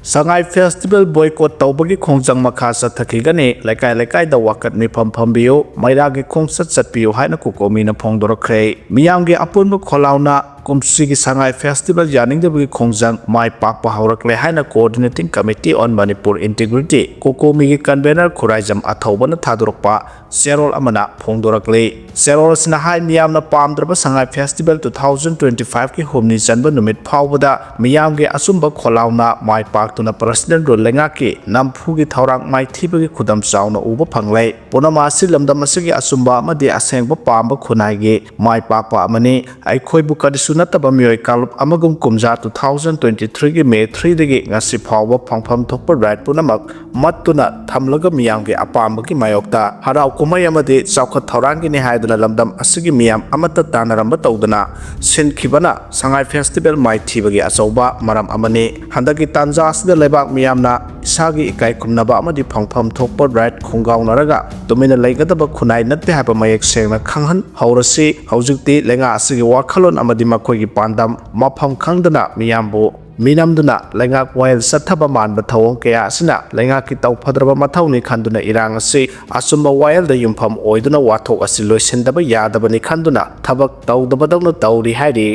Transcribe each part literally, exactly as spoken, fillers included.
ꯁꯉꯥꯏ festival boycott ꯇꯧꯕꯒꯤ ꯈꯣꯡꯖꯪ ꯃꯈꯥ ꯆꯠꯊꯈꯤꯒꯅꯤ꯫ ꯂꯩꯀꯥꯏ ꯂꯩꯀꯥꯏꯗ ꯋꯥꯀꯠ ꯃꯤꯐꯝ ꯐꯝꯕꯤꯌꯨ, ꯃꯩꯔꯥꯒꯤ ꯈꯣꯡꯆꯠ ꯆꯠꯄꯤꯌꯨ ꯍꯥꯏꯅ ꯀꯣꯀꯣꯃꯤꯅ ꯐꯣꯡꯗꯣꯔꯛꯈ꯭ꯔꯦ꯫ ꯃꯤꯌꯥꯝꯒꯤ ꯑꯄꯨꯟꯕ ꯈꯣꯜꯂꯥꯎꯅ ꯀꯨꯝꯁꯤꯒꯤ ꯁꯉꯥꯏ ꯐꯦꯁꯇꯤꯚꯦꯜ ꯌꯥꯅꯤꯡꯗꯕꯒꯤ ꯈꯣꯡꯖꯪ ꯃꯥꯏ ꯄꯥꯛꯄ ꯍꯧꯔꯛꯂꯦ ꯍꯥꯏꯅ Coordinating Committee on Manipur Integrity, ꯀꯣꯀꯣꯃꯤꯒꯤ ꯀꯟꯚꯦꯅꯔ ꯈꯨꯔꯥꯏꯖꯝ ꯑꯊꯧꯕꯅ ꯊꯥꯗꯣꯔꯛꯄ ꯆꯦꯔꯣꯜ ꯑꯃꯅ ꯐꯣꯡꯗꯣꯔꯛꯂꯤ꯫ ꯆꯦꯔꯣꯜ ꯑꯁꯤꯅ ꯍꯥꯏ, ꯃꯤꯌꯥꯝꯅ ꯄꯥꯝꯗ꯭ꯔꯕ Sangai festival two thousand twenty five ꯀꯤ ꯍꯨꯝꯅꯤ ꯆꯟꯕ ꯅꯨꯃꯤꯠ ꯐꯥꯎꯕꯗ ꯃꯤꯌꯥꯝꯒꯤ ꯑꯆꯨꯝꯕ ꯈꯣꯜꯂꯥꯎꯅ ꯃꯥꯏ ꯄꯥꯛꯇꯨꯅ ꯄ꯭ꯔꯁꯤꯗꯦꯟ ꯔꯨꯜ ꯂꯩꯉꯥꯛꯀꯤ ꯅꯝꯐꯨꯒꯤ ꯊꯧꯔꯥꯡ ꯃꯥꯏꯊꯤꯕꯒꯤ ꯈꯨꯗꯝ ꯆꯥꯎꯅ ꯎꯕ ꯐꯪꯂꯦ꯫ ꯄꯨꯝꯅꯃꯛ ꯑꯁꯤ ꯂꯝꯗꯝ ꯑꯁꯤꯒꯤ ꯑꯆꯨꯝꯕ ꯑꯃꯗꯤ ꯑꯁꯦꯡꯕ ꯄꯥꯝꯕ ꯈꯨꯟꯅꯥꯏꯒꯤ ꯃꯥꯏ ꯄꯥꯛꯄ ꯑꯃꯅꯤ꯫ ꯑꯩꯈꯣꯏꯕꯨ ꯀꯔꯤꯁꯨ ꯅꯠꯇꯕ ꯃꯤꯑꯣꯏ ꯀꯥꯡꯂꯨꯞ ꯑꯃꯒꯨꯝ ꯀꯨꯝꯖꯥ two thousand twenty three ꯒꯤ May three ꯗꯒꯤ ꯉꯁꯤ ꯐꯥꯎꯕ ꯐꯪꯐꯝ ꯊꯣꯛꯄ ꯔꯥꯏꯠ ꯄꯨꯝꯅꯃꯛ ꯃꯠꯇꯨꯅ ꯊꯝꯂꯒ ꯃꯤꯌꯥꯝꯒꯤ ꯑꯄꯥꯝꯕꯒꯤ ꯃꯥꯌꯣꯛꯇ ꯍꯔꯥꯎ ꯀꯨꯝꯍꯩ ꯑꯃꯗꯤ ꯆꯥꯎꯈꯠ ꯊꯧꯔꯥꯡꯒꯤꯅꯤ ꯍꯥꯏꯗꯨꯅ ꯂꯝꯗꯝ ꯑꯁꯤꯒꯤ ꯃꯤꯌꯥꯝ ꯑꯃꯠꯇ ꯇꯥꯟꯅꯔꯝꯕ ꯇꯧꯗꯅ ꯁꯤꯟꯈꯤꯕꯅ ꯁꯉꯥꯏ ꯐꯦꯁꯇꯤꯚꯦꯜ ꯃꯥꯏꯊꯤꯕꯒꯤ ꯑꯆꯧꯕ ꯃꯔꯝ ꯑꯃꯅꯤ꯫ ꯍꯟꯗꯛꯀꯤ ꯇꯥꯟꯖꯥ ꯑꯁꯤꯗ ꯂꯩꯕꯥꯛ ꯃꯤꯌꯥꯝꯅ ꯏꯁꯥꯒꯤ ꯏꯀꯥꯏ ꯈꯨꯝꯅꯕ ꯑꯃꯗꯤ ꯐꯪꯐꯝ ꯊꯣꯛꯄ ꯔꯥꯏꯠ ꯈꯣꯡꯒꯥꯎꯅꯔꯒ ꯇꯨꯃꯤꯟꯅ ꯂꯩꯒꯗꯕ ꯈꯨꯟꯅꯥꯏ ꯅꯠꯇꯦ ꯍꯥꯏꯕ ꯃꯌꯦꯛ ꯁꯦꯡꯅ ꯈꯪꯍꯟꯍꯧꯔꯁꯤ꯫ ꯍꯧꯖꯤꯛꯇꯤ ꯂꯩꯉꯥꯛ ꯑꯁꯤꯒꯤ ꯋꯥꯈꯜꯂꯣꯟ ꯑꯃꯗꯤ ꯃꯈꯣꯏꯒꯤ ꯄꯥꯟꯗꯝ ꯃꯐꯝ ꯈꯪꯗꯅ ꯃꯤꯌꯥꯝꯕꯨ ꯃꯤꯅꯝꯗꯨꯅ ꯂꯩꯉꯥꯛ ꯋꯥꯌꯦꯜ ꯆꯠꯊꯕ ꯃꯥꯟꯕ ꯊꯧꯑꯣꯡ ꯀꯌꯥ ꯑꯁꯤꯅ ꯂꯩꯉꯥꯛꯀꯤ ꯇꯧꯐꯗ꯭ꯔꯕ ꯃꯊꯧꯅꯤ ꯈꯟꯗꯨꯅ ꯏꯔꯥꯡ ꯑꯁꯤ ꯑꯆꯨꯝꯕ ꯋꯥꯌꯦꯜꯗ ꯌꯨꯝꯐꯝ ꯑꯣꯏꯗꯨꯅ ꯋꯥꯊꯣꯛ ꯑꯁꯤ ꯂꯣꯏꯁꯤꯟꯗꯕ ꯌꯥꯗꯕꯅꯤ ꯈꯟꯗꯨꯅ ꯊꯕꯛ ꯇꯧꯗꯕꯗꯧꯅ ꯇꯧꯔꯤ ꯍꯥꯏꯔꯤ꯫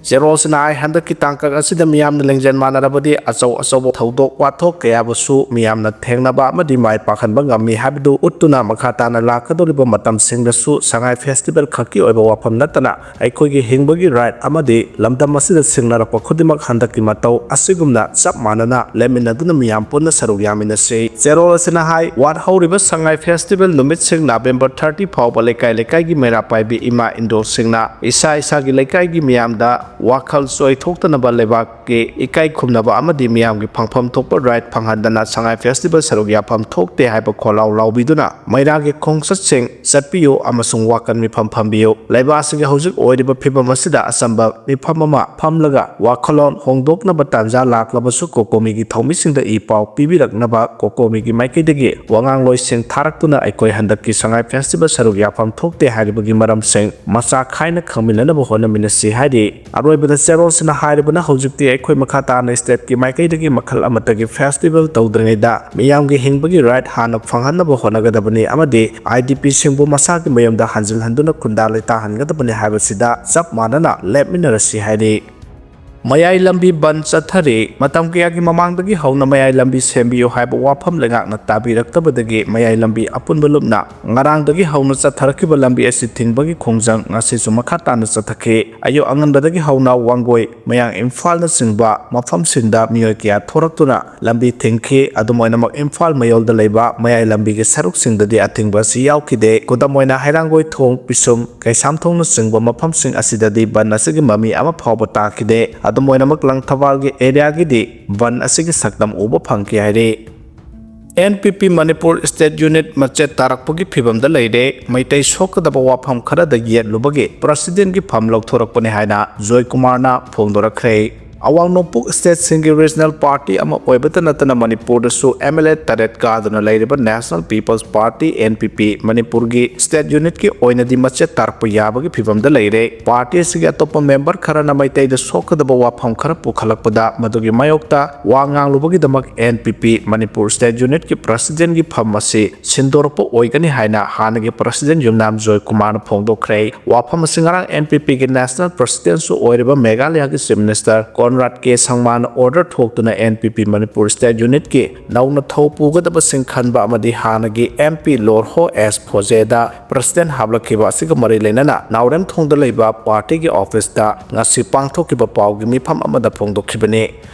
ꯆꯦꯔꯣꯜꯁꯤꯅ ꯍꯥꯏ, ꯍꯟꯗꯛꯀꯤ ꯇꯥꯡꯀꯛ ꯑꯁꯤꯗ ꯃꯤꯌꯥꯝꯅ ꯂꯤꯡꯖꯦꯜ ꯃꯥꯟꯅꯔꯕꯗꯤ ꯑꯆꯧ ꯑꯆꯧꯕ ꯊꯧꯗꯣꯛ ꯋꯥꯊꯣꯛ ꯀꯌꯥꯕꯨꯁꯨ ꯃꯤꯌꯥꯝꯅ ꯊꯦꯡꯅꯕ ꯑꯃꯗꯤ ꯃꯥꯏ ꯄꯥꯛꯍꯟꯕ ꯉꯝꯃꯤ ꯍꯥꯏꯕꯗꯨ ꯎꯠꯇꯨꯅ ꯃꯈꯥ ꯇꯥꯅ ꯂꯥꯛꯀꯗꯧꯔꯤꯕ ꯃꯇꯝꯁꯤꯡꯗꯁꯨ ꯁꯉꯥꯏ ꯐꯦꯁꯇꯤꯚꯦꯜ ꯈꯛꯀꯤ ꯑꯣꯏꯕ ꯋꯥꯐꯝ ꯅꯠꯇꯅ ꯑꯩꯈꯣꯏꯒꯤ ꯍꯤꯡꯕꯒꯤ ꯔꯥꯏꯠ ꯑꯃꯗꯤ ꯂꯝꯗꯝ ꯑꯁꯤꯗ ꯁꯤꯡꯅꯔꯛꯄ ꯈꯨꯗꯤꯡꯃꯛ ꯍꯟꯗꯛꯀꯤ ꯃꯇꯧ ꯑꯁꯤꯒꯨꯝꯅ ꯆꯞ ꯃꯥꯟꯅꯅ ꯂꯦꯞꯃꯤꯟꯅꯗꯨꯅ ꯃꯤꯌꯥꯝ ꯄꯨꯟꯅ ꯁꯔꯨꯛ ꯌꯥꯃꯤꯟꯅꯁꯤ꯫ ꯆꯦꯔꯣꯜ ꯑꯁꯤꯅ ꯍꯥꯏ, ꯋꯥꯠꯍꯧꯔꯤꯕ ꯁꯉꯥꯏ ꯐꯦꯁꯇꯤꯚꯦꯜ ꯅꯨꯃꯤꯠꯁꯤꯡ November thirty ꯐꯥꯎꯕ ꯂꯩꯀꯥꯏ ꯂꯩꯀꯥꯏꯒꯤ ꯃꯩꯔꯥ ꯄꯥꯏꯕꯤ ꯏꯃꯥ ꯏꯟꯗꯣꯜꯁꯤꯡꯅ ꯏꯁꯥ ꯏꯁꯥꯒꯤ ꯂꯩꯀꯥꯏꯒꯤ ꯃꯤꯌꯥꯝꯗ ꯋꯥꯈꯜ ꯆꯣꯏꯊꯣꯛꯇꯅꯕ ꯂꯩꯕꯥꯛꯀꯤ ꯏꯀꯥꯏ ꯈꯨꯝꯅꯕ ꯑꯃꯗꯤ ꯃꯤꯌꯥꯝꯒꯤ ꯐꯪꯐꯝ ꯊꯣꯛꯄ ꯔꯥꯏꯠ ꯐꯪꯍꯟꯗꯅ ꯁꯉꯥꯏ ꯐꯦꯁꯇꯤꯚꯦꯜ ꯁꯔꯨꯛ ꯌꯥꯐꯝ ꯊꯣꯛꯇꯦ ꯍꯥꯏꯕ ꯈꯣꯜꯂꯥꯎ ꯂꯥꯎꯕꯤꯗꯨꯅ ꯃꯩꯔꯥꯒꯤ ꯈꯣꯡꯆꯠꯁꯤꯡ ꯆꯠꯄꯤꯌꯨ ꯑꯃꯁꯨꯡ ꯋꯥꯀꯠ ꯃꯤꯐꯝ ꯐꯝꯕꯤꯌꯨ꯫ ꯂꯩꯕꯥꯛ ꯑꯁꯤꯒꯤ ꯍꯧꯖꯤꯛ ꯑꯣꯏꯔꯤꯕ ꯐꯤꯕꯝ ꯑꯁꯤꯗ ꯑꯆꯝꯕ ꯃꯤꯐꯝ ꯑꯃ ꯐꯝꯂꯒ ꯋꯥꯈꯜꯂꯣꯟ ꯍꯣꯡꯗꯣꯛꯅꯕ ꯇꯥꯟꯖꯥ ꯂꯥꯛꯂꯕꯁꯨ ꯀꯣꯀꯣꯃꯤꯒꯤ ꯊꯧꯃꯤꯁꯤꯡꯗ ꯏ ꯄꯥꯎ ꯄꯤꯕꯤꯔꯛꯅꯕ ꯀꯣꯀꯣꯃꯤꯒꯤ ꯃꯥꯏꯀꯩꯗꯒꯤ ꯋꯥꯉꯥꯡꯂꯣꯏꯁꯤꯡ ꯊꯥꯔꯛꯇꯨꯅ ꯑꯩꯈꯣꯏ ꯍꯟꯗꯛꯀꯤ ꯁꯉꯥꯏ ꯐꯦꯁꯇꯤꯚꯦꯜ ꯁꯔꯨꯛ ꯌꯥꯐꯝ ꯊꯣꯛꯇꯦ ꯍꯥꯏꯔꯤꯕꯒꯤ ꯃꯔꯝꯁꯤꯡ ꯃꯆꯥ ꯈꯥꯏꯅ ꯈꯪꯃꯤꯟꯅꯅꯕ ꯍꯣꯠꯅꯃꯤꯟꯅꯁꯤ ꯍꯥꯏꯔꯤ꯫ ꯑꯔꯣꯏꯕꯗ ꯆꯦꯔꯣꯜꯁꯤꯅ ꯍꯥꯏꯔꯤꯕꯅ, ꯍꯧꯖꯤꯛꯇꯤ ꯑꯩꯈꯣꯏ ꯃꯈꯥ ꯇꯥꯅ stateꯀꯤ ꯃꯥꯏꯀꯩꯗꯒꯤ ꯃꯈꯜ ꯑꯃꯠꯇꯒꯤ festival ꯇꯧꯗ꯭ꯔꯤꯉꯩꯗ ꯃꯤꯌꯥꯝꯒꯤ ꯍꯤꯡꯕꯒꯤ right ꯍꯥꯟꯅ ꯐꯪꯍꯟꯅꯕ ꯍꯣꯠꯅꯒꯗꯕꯅꯤ ꯑꯃꯗꯤ IDPꯁꯤꯡꯕꯨ ꯃꯁꯥꯒꯤ ꯃꯌꯨꯝꯗ ꯍꯟꯖꯤꯜꯍꯟꯗꯨꯅ ꯈꯨꯟꯗꯥ ꯂꯩꯇꯥꯍꯟꯒꯗꯕꯅꯤ ꯍꯥꯏꯕꯁꯤꯗ ꯆꯞ ꯃꯥꯟꯅꯅ ꯂꯦꯞꯃꯤꯟꯅꯔꯁꯤ ꯍꯥꯏꯔꯤ꯫ ꯃꯌꯥꯏ ꯂꯝꯕꯤ ꯕꯟ ꯆꯠꯊꯔꯤ꯫ ꯃꯇꯝ ꯀꯌꯥꯒꯤ ꯃꯃꯥꯡꯗꯒꯤ ꯍꯧꯅ ꯃꯌꯥꯏ ꯂꯝꯕꯤ ꯁꯦꯝꯕꯤꯌꯨ ꯍꯥꯏꯕ ꯋꯥꯐꯝ ꯂꯩꯉꯥꯛꯅ ꯇꯥꯕꯤꯔꯛꯇꯕꯗꯒꯤ ꯃꯌꯥꯏ ꯂꯝꯕꯤ ꯑꯄꯨꯟꯕ ꯂꯨꯞꯅ ꯉꯔꯥꯡꯗꯒꯤ ꯍꯧꯅ ꯆꯠꯊꯔꯛꯈꯤꯕ ꯂꯝꯕꯤ ꯑꯁꯤ ꯊꯤꯡꯕꯒꯤ ꯈꯣꯡꯖꯪ ꯉꯁꯤꯁꯨ ꯃꯈꯥ ꯇꯥꯅ ꯆꯠꯊꯈꯤ꯫ ꯑꯌꯨꯛ ꯑꯉꯟꯕꯗꯒꯤ ꯍꯧꯅ ꯋꯥꯡꯒꯣꯏ, ꯃꯌꯥꯡ ꯏꯝꯐꯥꯜꯅꯆꯤꯡꯕ ꯃꯐꯝꯁꯤꯡꯗ ꯃꯤꯑꯣꯏ ꯀꯌꯥ ꯊꯣꯔꯛꯇꯨꯅ ꯂꯝꯕꯤ ꯊꯤꯡꯈꯤ꯫ ꯑꯗꯨꯝ ꯑꯣꯏꯅꯃꯛ ꯏꯝꯐꯥꯜ ꯃꯌꯣꯜꯗ ꯂꯩꯕ ꯃꯌꯥꯏ ꯂꯝꯕꯤꯒꯤ ꯁꯔꯨꯛꯁꯤꯡꯗꯗꯤ ꯑꯊꯤꯡꯕ ꯑꯁꯤ ꯌꯥꯎꯈꯤꯗꯦ꯫ ꯈꯨꯗꯝ ꯑꯣꯏꯅ ꯍꯩꯔꯥꯡꯒꯣꯏ ꯊꯣꯡ, ꯄꯤꯁꯨꯝ, ꯀꯩꯁꯥꯝꯊꯣꯡꯅꯆꯤꯡꯕ ꯃꯐꯝꯁꯤꯡ ꯑꯁꯤꯗꯗꯤ ꯕꯟ ꯑꯁꯤꯒꯤ ꯃꯃꯤ ꯑꯃ ꯐꯥꯎꯕ ꯇꯥꯈꯤꯗꯦ꯫ ꯑꯗꯨꯝ ꯑꯣꯏꯅꯃꯛ ꯂꯪꯊꯕꯥꯜꯒꯤ areaꯒꯤꯗꯤ ꯕꯟ ꯑꯁꯤꯒꯤ ꯁꯛꯇꯝ ꯎꯕ ꯐꯪꯈꯤ ꯍꯥꯏꯔꯤ꯫ NPP ꯃꯅꯤꯄꯨꯔ state unit ꯃꯆꯦꯠ ꯇꯥꯔꯛꯄꯒꯤ ꯐꯤꯕꯝꯗ ꯂꯩꯔꯦ꯫ ꯃꯩꯇꯩ ꯁꯣꯛꯀꯗꯕ ꯋꯥꯐꯝ ꯈꯔꯗ ꯌꯦꯠꯂꯨꯕꯒꯤ presidentꯀꯤ ꯐꯝ ꯂꯧꯊꯣꯔꯛꯄꯅꯤ ꯍꯥꯏꯅ ꯖꯣꯏꯀꯨꯃꯥꯔꯅ ꯐꯣꯡꯗꯣꯔꯛꯈ꯭ꯔꯦ꯫ ꯑꯋꯥꯡ ꯅꯣꯡꯄꯣꯛ stateꯁꯤꯡꯒꯤ regional party ꯑꯃ ꯑꯣꯏꯕꯇ ꯅꯠꯇꯅ ꯃꯅꯤꯄꯨꯔꯗꯁꯨ MLA ꯇꯔꯦꯠ ꯀꯥꯗꯨꯅ ꯂꯩꯔꯤꯕ National People's Party, NPP, ꯃꯅꯤꯄꯨꯔꯒꯤ state unitꯀꯤ ꯑꯣꯏꯅꯗꯤ ꯃꯆꯦꯠ ꯇꯥꯔꯛꯄ ꯌꯥꯕꯒꯤ ꯐꯤꯕꯝꯗ ꯂꯩꯔꯦ꯫ Party ꯑꯁꯤꯒꯤ ꯑꯇꯣꯞꯄ member ꯈꯔꯅ ꯃꯩꯇꯩꯗ ꯁꯣꯛꯀꯗꯕ ꯋꯥꯐꯝ ꯈꯔ ꯄꯨꯈꯠꯂꯛꯄꯗ ꯃꯗꯨꯒꯤ ꯃꯥꯌꯣꯛꯇ ꯋꯥ ꯉꯥꯡꯂꯨꯕꯒꯤꯗꯃꯛ NPP ꯃꯅꯤꯄꯨꯔ state unitꯀꯤ presidentꯀꯤ ꯐꯝ ꯑꯁꯤ ꯁꯤꯟꯗꯣꯔꯛꯄ ꯑꯣꯏꯒꯅꯤ ꯍꯥꯏꯅ ꯍꯥꯟꯅꯒꯤ president ꯌꯨꯝꯅꯥꯝ ꯖꯣꯏꯀꯨꯃꯥꯔꯅ ꯐꯣꯡꯗꯣꯛꯈ꯭ꯔꯦ꯫ ꯋꯥꯐꯝ ꯑꯁꯤ ꯉꯔꯥꯡ NPPꯒꯤ national presidentꯁꯨ ꯑꯣꯏꯔꯤꯕ ꯃꯦꯘꯥꯂꯌꯥꯒꯤ Chief Minister ꯀꯣꯟꯔꯥꯗ ꯀꯦ ꯁꯪꯃꯥꯅ order ꯊꯣꯛꯇꯨꯅ NPP ꯃꯅꯤꯄꯨꯔ state unitꯀꯤ ꯅꯧꯅ ꯊꯧ ꯄꯨꯒꯗꯕꯁꯤꯡ ꯈꯟꯕ ꯑꯃꯗꯤ ꯍꯥꯟꯅꯒꯤ MP ꯂꯣꯔꯍꯣ ꯑꯦꯁ ꯐꯣꯖꯦꯗ president ꯍꯥꯞꯂꯛꯈꯤꯕ ꯑꯁꯤꯒ ꯃꯔꯤ ꯂꯩꯅꯅ ꯅꯥꯎꯔꯦꯝꯊꯣꯡꯗ ꯂꯩꯕ partyꯒꯤ officeꯇ ꯉꯁꯤ ꯄꯥꯡꯊꯣꯛꯈꯤꯕ ꯄꯥꯎꯒꯤ ꯃꯤꯐꯝ ꯑꯃꯗ ꯐꯣꯡꯗꯣꯛꯈꯤꯕꯅꯤ꯫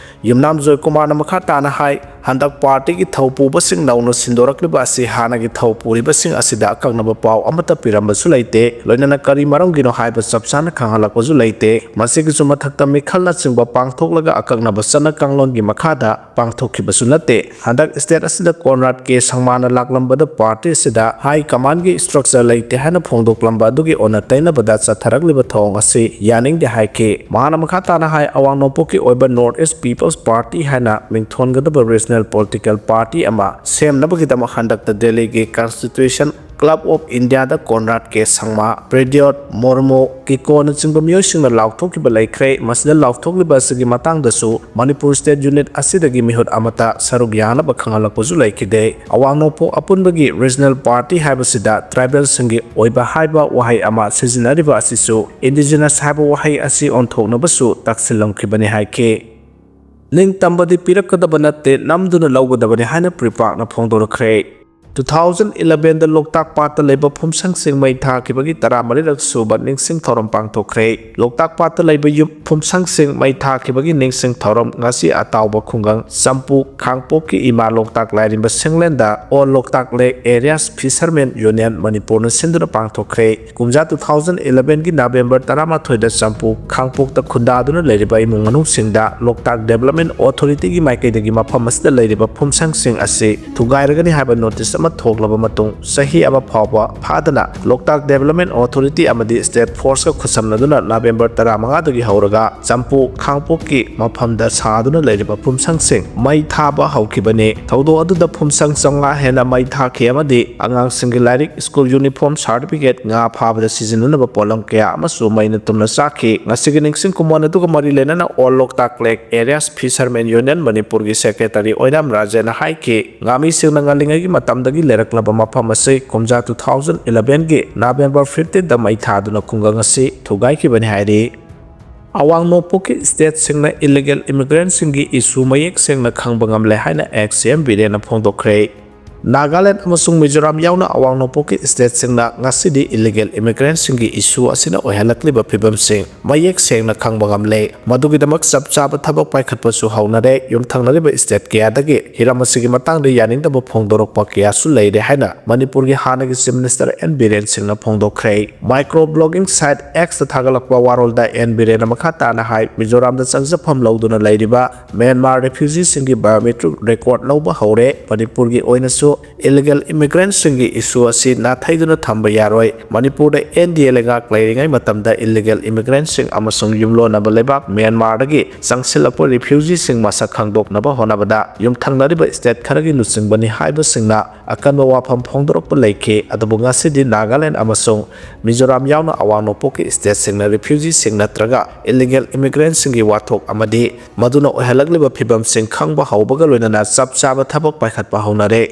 ꯌꯨꯝꯅꯥꯝ ꯖꯣꯏꯀꯨꯃꯥꯔꯅ ꯃꯈꯥ ꯇꯥꯅ ꯍꯥꯏ, ꯍꯟꯗꯛ partyꯒꯤ ꯊꯧ ꯄꯨꯕꯁꯤꯡ ꯅꯧꯅ ꯁꯤꯟꯗꯣꯔꯛꯂꯤꯕ ꯑꯁꯤ ꯍꯥꯟꯅꯒꯤ ꯊꯧ ꯄꯨꯔꯤꯕꯁꯤꯡ ꯑꯁꯤꯗ ꯑꯀꯛꯅꯕ ꯄꯥꯎ ꯑꯃꯠꯇ ꯄꯤꯔꯝꯕꯁꯨ ꯂꯩꯇꯦ, ꯂꯣꯏꯅꯅ ꯀꯔꯤ ꯃꯔꯝꯒꯤꯅꯣ ꯍꯥꯏꯕ ꯆꯞ ꯆꯥꯅ ꯈꯪꯍꯜꯂꯛꯄꯁꯨ ꯂꯩꯇꯦ꯫ ꯃꯁꯤꯒꯤꯁꯨ ꯃꯊꯛꯇ ꯃꯤꯈꯜꯅꯆꯤꯡꯕ ꯄꯥꯡꯊꯣꯛꯂꯒ ꯑꯀꯛꯅꯕ ꯆꯠꯅ ꯀꯥꯡꯂꯣꯟꯒꯤ ꯃꯈꯥꯗ ꯄꯥꯡꯊꯣꯛꯈꯤꯕꯁꯨ ꯅꯠꯇꯦ꯫ ꯍꯟꯗꯛ state ꯑꯁꯤꯗ ꯀꯣꯟꯔꯥꯗ ꯀꯦ ꯁꯪꯃꯥꯅ ꯂꯥꯛꯂꯝꯕꯗ party ꯑꯁꯤꯗ high commandꯒꯤ structure ꯂꯩꯇꯦ ꯍꯥꯏꯅ ꯐꯣꯡꯗꯣꯛꯂꯝꯕ ꯑꯗꯨꯒꯤ ꯑꯣꯟꯅ ꯇꯩꯅꯕꯗ ꯆꯠꯊꯔꯛꯂꯤꯕ ꯊꯧꯑꯣꯡ ꯑꯁꯤ ꯌꯥꯅꯤꯡꯗꯦ ꯍꯥꯏꯈꯤ꯫ ꯃꯍꯥꯛꯅ ꯃꯈꯥ ꯇꯥꯅ ꯍꯥꯏ, ꯑꯋꯥꯡ ꯅꯣꯡꯄꯣꯛꯀꯤ ꯑꯣꯏꯕ North East People's Party ꯍꯥꯏꯅ ꯃꯤꯡꯊꯣꯟꯒꯗꯕ regional political party ꯑꯃ ꯁꯦꯝꯅꯕꯒꯤꯗꯃꯛ ꯍꯟꯗꯛꯇ ꯗꯦꯜꯂꯤꯒꯤ constitution Club of Indiaꯗ ꯀꯣꯟꯔꯥꯗ ꯀꯦ ꯁꯪꯃꯥ, ꯄ꯭ꯔꯦꯗꯤꯌꯣꯠ ꯃꯣꯔꯃꯣ, ꯀꯤꯀꯣꯅꯆꯤꯡꯕ ꯃꯤꯑꯣꯏꯁꯤꯡꯅ ꯂꯥꯎꯊꯣꯛꯈꯤꯕ ꯂꯩꯈ꯭ꯔꯦ꯫ ꯃꯁꯤꯗ ꯂꯥꯎꯊꯣꯛꯂꯤꯕ ꯑꯁꯤꯒꯤ ꯃꯇꯥꯡꯗꯁꯨ ꯃꯅꯤꯄꯨꯔ State Unit ꯑꯁꯤꯗꯒꯤ ꯃꯤꯍꯨꯠ ꯑꯃꯠꯇ ꯁꯔꯨꯛ ꯌꯥꯅꯕ ꯈꯪꯍꯜꯂꯛꯄꯁꯨ ꯂꯩꯈꯤꯗꯦ꯫ ꯑꯋꯥꯡ ꯅꯣꯡꯄꯣꯛ ꯑꯄꯨꯟꯕꯒꯤ regional party ꯍꯥꯏꯕꯁꯤꯗ tribalꯁꯤꯡꯒꯤ ꯑꯣꯏꯕ ꯍꯥꯏꯕ ꯋꯥꯍꯩ ꯑꯃ ꯁꯤꯖꯤꯟꯅꯔꯤꯕ ꯑꯁꯤꯁꯨ indigenous ꯍꯥꯏꯕ ꯋꯥꯍꯩ ꯑꯁꯤ ꯑꯣꯟꯊꯣꯛꯅꯕꯁꯨ ꯇꯛꯁꯤꯜꯂꯝꯈꯤꯕꯅꯤ ꯍꯥꯏꯈꯤ꯫ ꯅꯤꯡꯇꯝꯕꯗꯤ ꯄꯤꯔꯛꯀꯗꯕ ꯅꯠꯇꯦ, ꯅꯝꯗꯨꯅ ꯂꯧꯒꯗꯕꯅꯤ ꯍꯥꯏꯅ ꯄ꯭ꯔꯤꯄꯥꯛꯅ ꯐꯣꯡꯗꯣꯔꯛꯈ꯭ꯔꯦ꯫ Two thousand elevenꯗ ꯂꯣꯛꯇꯥꯛ ꯄꯥꯠꯇ ꯂꯩꯕ ꯐꯨꯝꯁꯪꯁꯤꯡ ꯃꯩ ꯊꯥꯈꯤꯕꯒꯤ ꯇꯔꯥꯃꯔꯤꯔꯛ ꯁꯨꯕ ꯅꯤꯡꯁꯤꯡ ꯊꯧꯔꯝ ꯄꯥꯡꯊꯣꯛꯈ꯭ꯔꯦ꯫ ꯂꯣꯛꯇꯥꯛ ꯄꯥꯠꯇ ꯂꯩꯕ ꯌꯨꯝ ꯐꯨꯝꯁꯪꯁꯤꯡ ꯃꯩ ꯊꯥꯈꯤꯕꯒꯤ ꯅꯤꯡꯁꯤꯡ ꯊꯧꯔꯝ ꯉꯁꯤ ꯑꯇꯥꯎꯕ ꯈꯨꯡꯒꯪ ꯆꯝꯄꯨ ꯈꯥꯡꯄꯣꯛꯀꯤ ꯏꯃꯥ ꯂꯣꯛꯇꯥꯛ ꯂꯥꯏꯔꯦꯝꯕ ꯁꯤꯡꯂꯦꯟꯗ All Loktak Lake Areas Fishermen Union ꯃꯅꯤꯄꯨꯔꯅ ꯁꯤꯟꯗꯨꯅ ꯄꯥꯡꯊꯣꯛꯈ꯭ꯔꯦ꯫ ꯀꯨꯝꯖꯥ two thousand elevenꯒꯤ November ꯇꯔꯥꯃꯥꯊꯣꯏꯗ ꯆꯝꯄꯨ ꯈꯥꯡꯄꯣꯛꯇ ꯈꯨꯟꯗꯥꯗꯨꯅ ꯂꯩꯔꯤꯕ ꯏꯃꯨꯡ ꯃꯅꯨꯡꯁꯤꯡꯗ ꯂꯣꯛꯇꯥꯛ Development Authorityꯒꯤ ꯃꯥꯏꯀꯩꯗꯒꯤ ꯃꯐꯝ ꯑꯁꯤꯗ ꯂꯩꯔꯤꯕ ꯐꯨꯝꯁꯪꯁꯤꯡ ꯑꯁꯤ ꯊꯨꯒꯥꯏꯔꯒꯅꯤ ꯍꯥꯏꯕ notice ꯑꯃ ꯊꯣꯛꯂꯕ ꯃꯇꯨꯡ ꯆꯍꯤ ꯑꯃ ꯐꯥꯎꯕ ꯐꯥꯗꯅ ꯂꯣꯛꯇꯥꯛ Development Authority ꯑꯃꯗꯤ State Forceꯀ ꯈꯨꯠꯁꯝꯅꯗꯨꯅ November ꯇꯔꯥꯃꯉꯥꯗꯒꯤ ꯍꯧꯔꯒ ꯆꯝꯄꯨ ꯈꯥꯡꯄꯣꯛꯀꯤ ꯃꯐꯝꯗ ꯁꯥꯗꯨꯅ ꯂꯩꯔꯤꯕ ꯐꯨꯝꯁꯪꯁꯤꯡ ꯃꯩ ꯊꯥꯕ ꯍꯧꯈꯤꯕꯅꯤ꯫ ꯊꯧꯗꯣꯛ ꯑꯗꯨꯗ ꯐꯨꯝꯁꯪ ꯆꯥꯝꯃꯉꯥ ꯍꯦꯟꯅ ꯃꯩ ꯊꯥꯈꯤ ꯑꯃꯗꯤ ꯑꯉꯥꯡꯁꯤꯡꯒꯤ ꯂꯥꯏꯔꯤꯛ, school uniform, certificate, ꯉꯥ ꯐꯥꯕꯗ ꯁꯤꯖꯤꯟꯅꯅꯕ ꯄꯣꯠꯂꯝ ꯀꯌꯥ ꯑꯃꯁꯨ ꯃꯩꯅ ꯇꯨꯝꯅ ꯆꯥꯛꯈꯤ꯫ ꯉꯁꯤꯒꯤ ꯅꯤꯡꯁꯤꯡ ꯈꯨꯃꯣꯟ ꯑꯗꯨꯒ ꯃꯔꯤ ꯂꯩꯅꯅ All Loktak Lake Areas Fishermen Union ꯃꯅꯤꯄꯨꯔꯒꯤ secretary ꯑꯣꯏꯅꯥꯝ ꯔꯥꯖꯦꯟꯅ ꯍꯥꯏꯈꯤ, ꯉꯥꯃꯤꯁꯤꯡꯅ ꯉꯜꯂꯤꯉꯩꯒꯤ ꯃꯇꯝꯗꯒꯤ ꯂꯩꯔꯛꯂꯕ ꯃꯐꯝ ꯑꯁꯤ ꯀꯨꯝꯖꯥ two thousand elevenꯒꯤ November fifteenꯗ ꯃꯩ ꯊꯥꯗꯨꯅ ꯈꯨꯡꯒꯪ ꯑꯁꯤ ꯊꯨꯒꯥꯏꯈꯤꯕꯅꯤ ꯍꯥꯏꯔꯤ꯫ ꯑꯋꯥꯡ ꯅꯣꯡꯄꯣꯛꯀꯤ stateꯁꯤꯡꯅ illegal immigrantꯁꯤꯡꯒꯤ issue ꯃꯌꯦꯛ ꯁꯦꯡꯅ ꯈꯪꯕ ꯉꯝꯂꯦ ꯍꯥꯏꯅ ex CM ꯕꯤꯔꯦꯟꯅ ꯐꯣꯡꯗꯣꯛꯈ꯭ꯔꯦ꯫ ꯅꯥꯒꯥꯂꯦꯟ ꯑꯃꯁꯨꯡ ꯃꯤꯖꯣꯔꯥꯝ ꯌꯥꯎꯅ ꯑꯋꯥꯡ ꯅꯣꯡꯄꯣꯛꯀꯤ stateꯁꯤꯡꯅ ꯉꯁꯤꯗꯤ illegal immigrantꯁꯤꯡꯒꯤ issue ꯑꯁꯤꯅ ꯑꯣꯏꯍꯜꯂꯛꯂꯤꯕ ꯐꯤꯕꯝꯁꯤꯡ ꯃꯌꯦꯛ ꯁꯦꯡꯅ ꯈꯪꯕ ꯉꯝꯂꯦ꯫ ꯃꯗꯨꯒꯤꯗꯃꯛ ꯆꯞ ꯆꯥꯕ ꯊꯕꯛ ꯄꯥꯏꯈꯠꯄꯁꯨ ꯍꯧꯅꯔꯦ꯫ ꯌꯨꯝꯊꯪꯅꯔꯤꯕ state ꯀꯌꯥꯗꯒꯤ ꯍꯤꯔꯝ ꯑꯁꯤꯒꯤ ꯃꯇꯥꯡꯗ ꯌꯥꯅꯤꯡꯗꯕ ꯐꯣꯡꯗꯣꯔꯛꯄ ꯀꯌꯥꯁꯨ ꯂꯩꯔꯦ ꯍꯥꯏꯅ ꯃꯅꯤꯄꯨꯔꯒꯤ ꯍꯥꯟꯅꯒꯤ Chief Minister ꯑꯦꯟ ꯕꯤꯔꯦꯟ ꯁꯤꯡꯅ ꯐꯣꯡꯗꯣꯛꯈ꯭ꯔꯦ꯫ Micro blogging site Xꯇ ꯊꯥꯒꯠꯂꯛꯄ ꯋꯥꯔꯣꯜꯗ ꯑꯦꯟ ꯕꯤꯔꯦꯟꯅ ꯃꯈꯥ ꯇꯥꯅ ꯍꯥꯏ, ꯃꯤꯖꯣꯔꯥꯝꯗ ꯆꯪꯖꯐꯝ ꯂꯧꯗꯨꯅ ꯂꯩꯔꯤꯕ ꯃ꯭ꯌꯥꯟꯃꯥꯔ refugeeꯁꯤꯡꯒꯤ biometric record ꯂꯧꯕ ꯍꯧꯔꯦ꯫ ꯃꯅꯤꯄꯨꯔꯒꯤ ꯑꯣꯏꯅꯁꯨ ꯏꯂꯤꯒꯦꯜ ꯏꯃꯤꯒ꯭ꯔꯦꯟꯁꯤꯡꯒꯤ ꯏꯁꯨ ꯑꯁꯤ ꯅꯥꯊꯩꯗꯨꯅ ꯊꯝꯕ ꯌꯥꯔꯣꯏ꯫ ꯃꯅꯤꯄꯨꯔꯗ ꯑꯦꯟ ꯗꯤ ꯑꯦ ꯂꯩꯉꯥꯛ ꯂꯩꯔꯤꯉꯩ ꯃꯇꯝꯗ ꯏꯂꯤꯒꯦꯜ ꯏꯃꯤꯒ꯭ꯔꯦꯟꯁꯤꯡ ꯑꯃꯁꯨꯡ ꯌꯨꯝꯂꯣꯟꯅꯕ ꯂꯩꯕꯥꯛ ꯃ꯭ꯌꯥꯟꯃꯥꯔꯗꯒꯤ ꯆꯪꯁꯤꯜꯂꯛꯄ ꯔꯤꯐ꯭ꯌꯨꯖꯤꯁꯤꯡ ꯃꯁꯛ ꯈꯪꯗꯣꯛꯅꯕ ꯍꯣꯠꯅꯕꯗ ꯌꯨꯝꯊꯪꯅꯔꯤꯕ ꯁ꯭ꯇꯦꯠ ꯈꯔꯒꯤ ꯂꯨꯆꯤꯡꯕꯅꯤ ꯍꯥꯏꯕꯁꯤꯡꯅ ꯑꯀꯟꯕ ꯋꯥꯐꯝ ꯐꯣꯡꯗꯣꯔꯛꯄ ꯂꯩꯈꯤ꯫ ꯑꯗꯨꯕꯨ ꯉꯁꯤꯗꯤ ꯅꯥꯒꯥꯂꯦꯟ ꯑꯃꯁꯨꯡ ꯃꯤꯖꯣꯔꯥꯝ ꯌꯥꯎꯅ ꯑꯋꯥꯡ ꯅꯣꯡꯄꯣꯛꯀꯤ ꯁ꯭ꯇꯦꯠꯁꯤꯡꯅ ꯔꯤꯐ꯭ꯌꯨꯖꯤꯁꯤꯡ ꯅꯠꯇ꯭ꯔꯒ ꯏꯂꯤꯒꯦꯜ ꯏꯃꯤꯒ꯭ꯔꯦꯟꯁꯤꯡꯒꯤ ꯋꯥꯊꯣꯛ ꯑꯃꯗꯤ ꯃꯗꯨꯅ ꯑꯣꯏꯍꯜꯂꯛꯂꯤꯕ ꯐꯤꯕꯝꯁꯤꯡ ꯈꯪꯕ ꯍꯧꯕꯒ ꯂꯣꯏꯅꯅ ꯆꯞ ꯆꯥꯕ ꯊꯕꯛ ꯄꯥꯏꯈꯠꯄ ꯍꯧꯅꯔꯦ꯫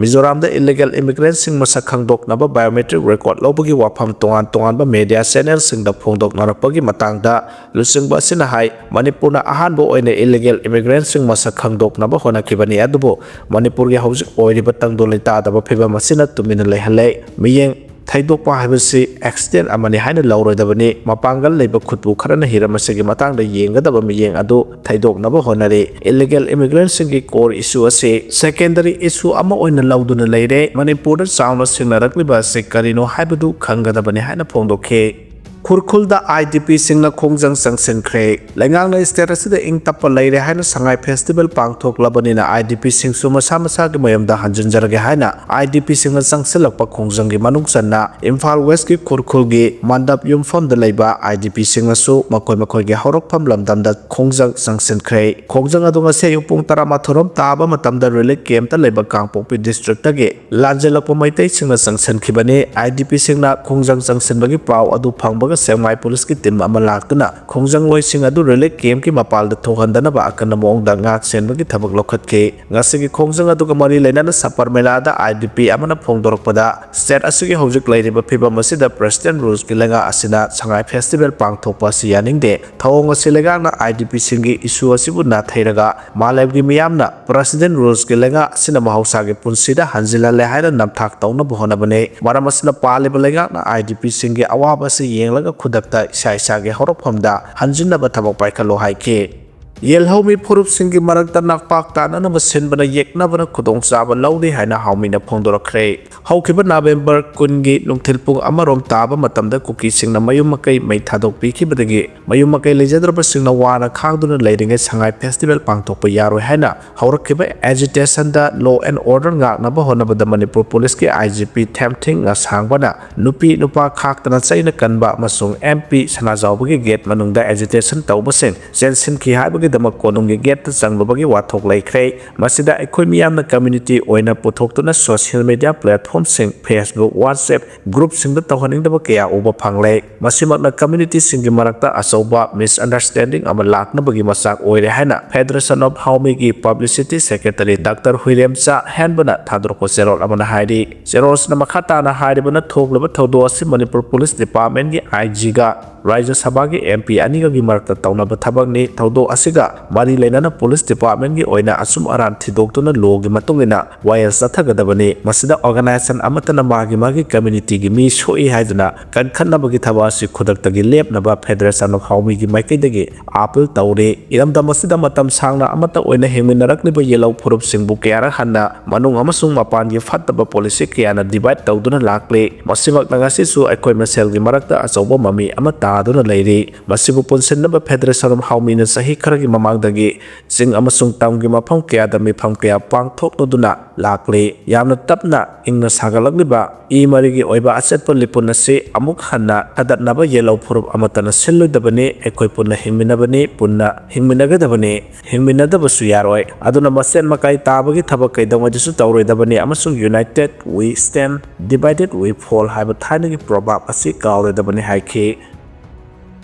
ꯃꯤꯖꯣꯔꯥꯝꯗ ꯏꯂꯤꯒꯦꯜ ꯏꯃꯤꯒ꯭ꯔꯦꯟꯁꯤꯡ ꯃꯁꯛ ꯈꯪꯗꯣꯛꯅꯕ ꯕꯥꯏꯑꯣꯃꯦꯇ꯭ꯔꯤꯛ ꯔꯦꯀꯣꯔꯗ ꯂꯧꯕꯒꯤ ꯋꯥꯐꯝ ꯇꯣꯉꯥꯟ ꯇꯣꯉꯥꯟꯕ ꯃꯦꯗꯤꯌꯥ ꯆꯦꯅꯦꯜꯁꯤꯡꯗ ꯐꯣꯡꯗꯣꯛꯅꯔꯛꯄꯒꯤ ꯃꯇꯥꯡꯗ ꯂꯨꯆꯤꯡꯕ ꯑꯁꯤꯅ ꯍꯥꯏ, ꯃꯅꯤꯄꯨꯔꯅ ꯑꯍꯥꯟꯕ ꯑꯣꯏꯅ ꯏꯂꯤꯒꯦꯜ ꯏꯃꯤꯒ꯭ꯔꯦꯟꯁꯤꯡ ꯃꯁꯛ ꯈꯪꯗꯣꯛꯅꯕ ꯍꯣꯠꯅꯈꯤꯕꯅꯤ, ꯑꯗꯨꯕꯨ ꯃꯅꯤꯄꯨꯔꯒꯤ ꯍꯧꯖꯤꯛ ꯑꯣꯏꯔꯤꯕ ꯇꯪꯗꯨ ꯂꯩꯇꯥꯗꯕ ꯐꯤꯕꯝ ꯑꯁꯤꯅ ꯇꯨꯃꯤꯟꯅ ꯂꯩꯍꯜꯂꯦ꯫ ꯃꯤꯠꯌꯦꯡ ꯊꯩꯗꯣꯛꯄ ꯍꯥꯏꯕꯁꯤ ꯑꯦꯛꯁꯤꯗꯦꯟ ꯑꯃꯅꯤ ꯍꯥꯏꯅ ꯂꯧꯔꯣꯏꯗꯕꯅꯤ꯫ ꯃꯄꯥꯡꯒꯜ ꯂꯩꯕ ꯈꯨꯠꯄꯨ ꯈꯔꯅ ꯍꯤꯔꯝ ꯑꯁꯤꯒꯤ ꯃꯇꯥꯡꯗ ꯌꯦꯡꯒꯗꯕ ꯃꯤꯠꯌꯦꯡ ꯑꯗꯨ ꯊꯩꯗꯣꯛꯅꯕ ꯍꯣꯠꯅꯔꯤ꯫ ꯏꯂꯤꯒꯦꯜ ꯏꯃꯤꯒ꯭ꯔꯦꯟꯁꯤꯡꯒꯤ ꯀꯣꯔ ꯏꯁꯨ ꯑꯁꯤ ꯁꯦꯀꯦꯟꯗꯔꯤ ꯏꯁꯨ ꯑꯃ ꯑꯣꯏꯅ ꯂꯧꯗꯨꯅ ꯂꯩꯔꯦ꯫ ꯃꯅꯤꯄꯨꯔꯗ ꯆꯥꯎꯅ ꯁꯤꯡꯅꯔꯛꯂꯤꯕ ꯑꯁꯤ ꯀꯔꯤꯅꯣ ꯍꯥꯏꯕꯗꯨ ꯈꯪꯒꯗꯕꯅꯤ ꯍꯥꯏꯅ ꯐꯣꯡꯗꯣꯛꯈꯤ꯫ ꯈꯨꯔꯈꯨꯜꯗ ꯑꯥꯏ ꯗꯤ ꯄꯤꯁꯤꯡꯅ ꯈꯣꯡꯖꯪ ꯆꯪꯁꯤꯟꯈ꯭ꯔꯦ꯫ ꯂꯩꯉꯥꯛꯅ ꯁ꯭ꯇꯦꯠ ꯑꯁꯤꯗ ꯏꯪ ꯇꯞꯄ ꯂꯩꯔꯦ ꯍꯥꯏꯅ ꯁꯉꯥꯏ ꯐꯦꯁꯇꯤꯚꯦꯜ ꯄꯥꯡꯊꯣꯛꯂꯕꯅꯤꯅ ꯑꯥꯏ ꯗꯤ ꯄꯤꯁꯤꯡꯁꯨ ꯃꯁꯥ ꯃꯁꯥꯒꯤ ꯃꯌꯨꯝꯗ ꯍꯟꯖꯤꯟꯖꯔꯒꯦ ꯍꯥꯏꯅ ꯑꯥꯏ ꯗꯤ ꯄꯤꯁꯤꯡꯅ ꯆꯪꯁꯤꯜꯂꯛꯄ ꯈꯣꯡꯖꯪꯒꯤ ꯃꯅꯨꯡ ꯆꯟꯅ ꯏꯝꯐꯥꯜ ꯋꯦꯁꯀꯤ ꯈꯨꯔꯈꯨꯜꯒꯤ ꯃꯟꯗꯞ ꯌꯨꯝꯐꯝꯗ ꯂꯩꯕ ꯑꯥꯏ ꯗꯤ ꯄꯤꯁꯤꯡꯅꯁꯨ ꯃꯈꯣꯏ ꯃꯈꯣꯏꯒꯤ ꯍꯧꯔꯛꯐꯝ ꯂꯝꯗꯝꯗ ꯈꯣꯡꯖꯪ ꯆꯪꯁꯤꯟꯈ꯭ꯔꯦ꯫ ꯈꯣꯡꯖꯪ ꯑꯗꯨ ꯉꯁꯤ ꯑꯌꯨꯛ ꯄꯨꯡ ꯇꯔꯥꯃꯥꯊꯣꯏ ꯔꯣꯝ ꯇꯥꯕ ꯃꯇꯝꯗ ꯔꯤꯂꯤꯐ ꯀꯦꯝꯞꯇ ꯂꯩꯕ ꯀꯥꯡꯄꯣꯛꯄꯤ ꯗꯤꯁꯇ꯭ꯔꯤꯛꯇꯒꯤ ꯂꯥꯟꯖꯦꯜꯂꯛꯄ ꯃꯩꯇꯩꯁꯤꯡꯅ ꯆꯪꯁꯤꯟꯈꯤꯕꯅꯤ꯫ ꯑꯥꯏ ꯗꯤ ꯄꯤꯁꯤꯡꯅ ꯈꯣꯡꯖꯪ ꯆꯪꯁꯤꯟꯕꯒꯤ ꯄꯥꯎ ꯑꯗꯨ ꯐꯪꯕꯒ ꯁꯦꯛꯃꯥꯏ ꯄꯨꯂꯤꯁꯀꯤ ꯇꯤꯝ ꯑꯃ ꯂꯥꯛꯇꯨꯅ ꯈꯣꯡꯖꯪꯂꯣꯏꯁꯤꯡ ꯑꯗꯨ ꯔꯤꯂꯤꯐ ꯀꯦꯝꯞꯀꯤ ꯃꯄꯥꯜꯗ ꯊꯣꯛꯍꯟꯗꯅꯕ ꯑꯀꯟꯕ ꯃꯑꯣꯡꯗ ꯉꯥꯛ ꯁꯦꯟꯕꯒꯤ ꯊꯕꯛ ꯂꯧꯈꯠꯈꯤ꯫ ꯉꯁꯤꯒꯤ ꯈꯣꯡꯖꯪ ꯑꯗꯨꯒ ꯃꯔꯤ ꯂꯩꯅꯅ ꯁꯕꯔꯃꯦꯂꯥꯗ ꯑꯥꯏ ꯗꯤ ꯄꯤ ꯑꯃꯅ ꯐꯣꯡꯗꯣꯔꯛꯄꯗ, ꯁ꯭ꯇꯦꯠ ꯑꯁꯤꯒꯤ ꯍꯧꯖꯤꯛ ꯂꯩꯔꯤꯕ ꯐꯤꯕꯝ ꯑꯁꯤꯗ ꯄ꯭ꯔꯦꯁꯤꯗꯦꯟ ꯔꯨꯜꯁꯀꯤ ꯂꯩꯉꯥꯛ ꯑꯁꯤꯅ ꯁꯉꯥꯏ ꯐꯦꯁꯇꯤꯚꯦꯜ ꯄꯥꯡꯊꯣꯛꯄ ꯑꯁꯤ ꯌꯥꯅꯤꯡꯗꯦ꯫ ꯊꯧꯑꯣꯡ ꯑꯁꯤ ꯂꯩꯉꯥꯛꯅ ꯑꯥꯏ ꯗꯤ ꯄꯤꯁꯤꯡꯒꯤ ꯏꯁꯨ ꯑꯁꯤꯕꯨ ꯅꯥꯊꯩꯔꯒ ꯃꯥꯂꯦꯝꯒꯤ ꯃꯤꯌꯥꯝꯅ ꯄ꯭ꯔꯦꯁꯤꯗꯦꯟ ꯔꯨꯜꯁꯀꯤ ꯂꯩꯉꯥꯛ ꯑꯁꯤꯅ ꯃꯍꯧꯁꯥꯒꯤ ꯄꯨꯟꯁꯤꯗ ꯍꯟꯖꯤꯜꯍꯜꯂꯦ ꯍꯥꯏꯅ ꯅꯝꯊꯥꯛ ꯇꯧꯅꯕ ꯍꯣꯠꯅꯕꯅꯤ꯫ ꯃꯔꯝ ꯑꯁꯤꯅ ꯄꯥꯜꯂꯤꯕ ꯂꯩꯉꯥꯛꯅ ꯑꯥꯏ ꯗꯤ ꯄꯤꯁꯤꯡꯒꯤ ꯑꯋꯥꯕ ꯑꯁꯤ ꯌꯦꯡꯂꯒ ꯈꯨꯗꯛꯇ ꯏꯁꯥ ꯏꯁꯥꯒꯤ ꯍꯧꯔꯛꯐꯝꯗ ꯍꯟꯖꯤꯟꯅꯕ ꯊꯕꯛ ꯄꯥꯏꯈꯠꯂꯨ ꯍꯥꯏꯈꯤ꯫ ꯌꯦꯜꯍꯧꯃꯤ ꯐꯨꯔꯨꯞꯁꯤꯡꯒꯤ ꯃꯔꯛꯇ ꯅꯥꯛꯄꯥꯛ ꯇꯥꯅꯅꯕ ꯁꯤꯟꯕꯅ ꯌꯦꯛꯅꯕꯅ ꯈꯨꯗꯣꯡꯆꯥꯕ ꯂꯧꯔꯤ ꯍꯥꯏꯅ ꯍꯥꯎꯃꯤꯅ ꯐꯣꯡꯗꯣꯔꯛꯈ꯭ꯔꯦ꯫ ꯍꯧꯈꯤꯕ ꯅꯕꯦꯝꯕꯔ ꯀꯨꯟꯒꯤ ꯅꯨꯡꯊꯤꯜ ꯄꯨꯡ ꯑꯃꯔꯣꯝ ꯇꯥꯕ ꯃꯇꯝꯗ ꯀꯨꯀꯤꯁꯤꯡꯅ ꯃꯌꯨꯝ ꯃꯀꯩ ꯃꯩ ꯊꯥꯗꯣꯛꯄꯤꯈꯤꯕꯗꯒꯤ ꯃꯌꯨꯝ ꯃꯀꯩ ꯂꯩꯖꯗ꯭ꯔꯕꯁꯤꯡꯅ ꯋꯥꯅ ꯈꯥꯡꯗꯨꯅ ꯂꯩꯔꯤꯉꯩ ꯁꯉꯥꯏ ꯐꯦꯁꯇꯤꯚꯦꯜ ꯄꯥꯡꯊꯣꯛꯄ ꯌꯥꯔꯣꯏ ꯍꯥꯏꯅ ꯍꯧꯔꯛꯈꯤꯕ ꯑꯦꯖꯤꯇꯦꯁꯟꯗ law and order ꯉꯥꯛꯅꯕ ꯍꯣꯠꯅꯕꯗ ꯃꯅꯤꯄꯨꯔ ꯄꯨꯂꯤꯁꯀꯤ ꯑꯥꯏ ꯖꯤ ꯄꯤ ꯊꯦꯝꯊꯤꯡ ꯉꯁꯥꯡꯕꯅ ꯅꯨꯄꯤ ꯅꯨꯄꯥ ꯈꯥꯛꯇꯅ ꯆꯩꯅ ꯀꯟꯕ ꯑꯃꯁꯨꯡ ꯑꯦꯝ ꯄꯤ ꯁꯅꯥꯖꯥꯎꯕꯒꯤ ꯒꯦꯠ ꯃꯅꯨꯡꯗ ꯑꯦꯖꯤꯇꯦꯁꯟ ꯇꯧꯕꯁꯤꯡ ꯆꯦꯟꯁꯤꯟꯈꯤ ꯍꯥꯏꯕꯒꯤꯗꯃꯛ ꯀꯣꯅꯨꯡꯒꯤ ꯒꯦꯠꯇ ꯆꯪꯂꯨꯕꯒꯤ ꯋꯥꯊꯣꯛ ꯂꯩꯈ꯭ꯔꯦ꯫ ꯃꯁꯤꯗ ꯑꯩꯈꯣꯏ ꯃꯤꯌꯥꯝꯅ ꯀꯝꯃ꯭ꯌꯨꯅꯤꯇꯤ ꯑꯣꯏꯅ ꯄꯨꯊꯣꯛꯇꯨꯅ ꯁꯣꯁꯤꯌꯦꯜ ꯃꯤꯗꯤꯌꯥ ꯄ꯭ꯂꯦꯠꯐꯣꯝꯁꯤꯡ, ꯐꯦꯁꯕꯨꯛ, ꯋꯥꯠꯁꯑꯦꯞ ꯒ꯭ꯔꯨꯞꯁꯤꯡꯗ ꯇꯧꯍꯟꯅꯤꯡꯗꯕ ꯀꯌꯥ ꯎꯕ ꯐꯪꯂꯦ꯫ ꯃꯁꯤꯃꯛꯅ ꯀꯝꯃ꯭ꯌꯨꯅꯤꯇꯤꯁꯤꯡꯒꯤ ꯃꯔꯛꯇ ꯑꯆꯧꯕ ꯃꯤꯁꯑꯟꯗꯔꯁ꯭ꯇꯦꯟꯗꯤꯡ ꯑꯃ ꯂꯥꯛꯅꯕꯒꯤ ꯃꯆꯥꯛ ꯑꯣꯏꯔꯦ ꯍꯥꯏꯅ ꯐꯦꯗꯔꯦꯁꯟ ꯑꯣꯐ ꯍꯥꯎꯃꯤꯒꯤ ꯄꯕ꯭ꯂꯤꯁꯤꯇꯤ ꯁꯦꯀ꯭ꯔꯦꯇꯔꯤ ꯗꯥꯛꯇꯔ ꯍꯨꯏꯔꯦꯝꯆꯥ ꯍꯦꯟꯕꯅ ꯊꯥꯗꯣꯔꯛꯄ ꯆꯦꯔꯣꯜ ꯑꯃꯅ ꯍꯥꯏꯔꯤ꯫ ꯆꯦꯔꯣꯜꯁꯤꯅ ꯃꯈꯥ ꯇꯥꯅ ꯍꯥꯏꯔꯤꯕꯅ ꯊꯣꯛꯂꯤꯕ ꯊꯧꯗꯣꯛ ꯑꯁꯤ ꯃꯅꯤꯄꯨꯔ ꯄꯨꯂꯤꯁ ꯗꯤꯄꯥꯔꯠꯃꯦꯟꯒꯤ ꯑꯥꯏ ꯖꯤꯒ ꯔꯥꯖ꯭ꯌ ꯁꯚꯥꯒꯤ ꯑꯦꯝ ꯄꯤ ꯑꯅꯤꯒꯒꯤ ꯃꯔꯛꯇ ꯇꯧꯅꯕ ꯊꯕꯛꯅꯤ꯫ ꯊꯧꯗꯣꯛ ꯑꯁꯤꯒ ꯃꯔꯤ ꯂꯩꯅꯅ ꯄꯨꯂꯤꯁ ꯗꯤꯄꯥꯔꯠꯃꯦꯟꯒꯤ ꯑꯣꯏꯅ ꯑꯆꯨꯝ ꯑꯔꯥꯟ ꯊꯤꯗꯣꯛꯇꯨꯅ ꯂꯣꯒꯤ ꯃꯇꯨꯡ ꯏꯟꯅ ꯋꯥꯌꯦꯜ ꯆꯠꯊꯒꯗꯕꯅꯤ꯫ ꯃꯁꯤꯗ ꯑꯣꯔꯒꯅꯥꯏꯖꯦꯁꯟ ꯑꯃꯠꯇꯅ ꯃꯥꯒꯤ ꯃꯥꯒꯤ ꯀꯝꯃ꯭ꯌꯨꯅꯤꯇꯤꯒꯤ ꯃꯤ ꯁꯣꯛꯏ ꯍꯥꯏꯗꯨꯅ ꯀꯟꯈꯠꯅꯕꯒꯤ ꯊꯕꯛ ꯑꯁꯤ ꯈꯨꯗꯛꯇꯒꯤ ꯂꯦꯞꯅꯕ ꯐꯦꯗꯔꯦꯁꯟ ꯑꯣꯐ ꯍꯥꯎꯃꯤꯒꯤ ꯃꯥꯏꯀꯩꯗꯒꯤ ꯑꯥꯄꯤꯜ ꯇꯧꯔꯤ꯫ ꯏꯔꯝꯗꯝ ꯑꯁꯤꯗ ꯃꯇꯝ ꯁꯥꯡꯅ ꯑꯃꯠꯇ ꯑꯣꯏꯅ ꯍꯤꯡꯃꯤꯟꯅꯔꯛꯂꯤꯕ ꯌꯦꯜꯍꯧ ꯐꯨꯔꯨꯞꯁꯤꯡꯕꯨ ꯀꯌꯥꯔꯛ ꯍꯟꯅ ꯃꯅꯨꯡ ꯑꯃꯁꯨꯡ ꯃꯄꯥꯟꯒꯤ ꯐꯠꯇꯕ ꯄꯣꯂꯤꯁꯤ ꯀꯌꯥꯅ ꯗꯤꯚꯥꯏꯗ ꯇꯧꯗꯨꯅ ꯂꯥꯛꯂꯤ꯫ ꯃꯁꯤꯃꯛꯅ ꯉꯁꯤꯁꯨ ꯑꯩꯈꯣꯏ ꯃꯁꯦꯜꯒꯤ ꯃꯔꯛꯇ ꯑꯆꯧꯕ ꯃꯃꯤ ꯑꯃ ꯇꯥꯗꯨꯅ ꯂꯩꯔꯤ꯫ ꯃꯁꯤꯕꯨ ꯄꯨꯟꯁꯤꯟꯅꯕ ꯐꯦꯗꯔꯦꯁꯟ ꯑꯣꯐ ꯍꯥꯎꯃꯤꯅ ꯆꯍꯤ ꯈꯔꯒꯤ ꯃꯃꯥꯡꯗꯒꯤ ꯆꯤꯡ ꯑꯃꯁꯨꯡ ꯇꯝꯒꯤ ꯃꯐꯝ ꯀꯌꯥꯗ ꯃꯤꯐꯝ ꯀꯌꯥ ꯄꯥꯡꯊꯣꯛꯅꯗꯨꯅ ꯂꯥꯛꯂꯤ꯫ ꯌꯥꯝꯅ ꯇꯞꯅ ꯏꯪꯅ ꯁꯥꯒꯠꯂꯛꯂꯤꯕ ꯏ ꯃꯔꯤꯒꯤ ꯑꯣꯏꯕ ꯑꯆꯦꯠꯄ ꯂꯤꯄꯨꯟ ꯑꯁꯤ ꯑꯃꯨꯛ ꯍꯟꯅ ꯊꯥꯗꯠꯅꯕ ꯌꯦꯜꯍꯧ ꯐꯨꯔꯨꯞ ꯑꯃꯠꯇꯅ ꯁꯤꯜꯂꯣꯏꯗꯕꯅꯤ꯫ ꯑꯩꯈꯣꯏ ꯄꯨꯟꯅ ꯍꯤꯡꯃꯤꯟꯅꯕꯅꯤ, ꯄꯨꯟꯅ ꯍꯤꯡꯃꯤꯟꯅꯒꯗꯕꯅꯤ, ꯍꯤꯡꯃꯤꯟꯅꯗꯕꯁꯨ ꯌꯥꯔꯣꯏ꯫ ꯑꯗꯨꯅ ꯃꯆꯦꯠ ꯃꯀꯥꯏ ꯇꯥꯕꯒꯤ ꯊꯕꯛ ꯀꯩꯗꯧꯉꯩꯗꯁꯨ ꯇꯧꯔꯣꯏꯗꯕꯅꯤ ꯑꯃꯁꯨꯡ United we stand, divided we fall ꯍꯥꯏꯕ ꯊꯥꯏꯅꯒꯤ ꯄ꯭ꯔꯣꯚꯥꯕ ꯑꯁꯤ ꯀꯥꯎꯔꯣꯏꯗꯕꯅꯤ ꯍꯥꯏꯈꯤ꯫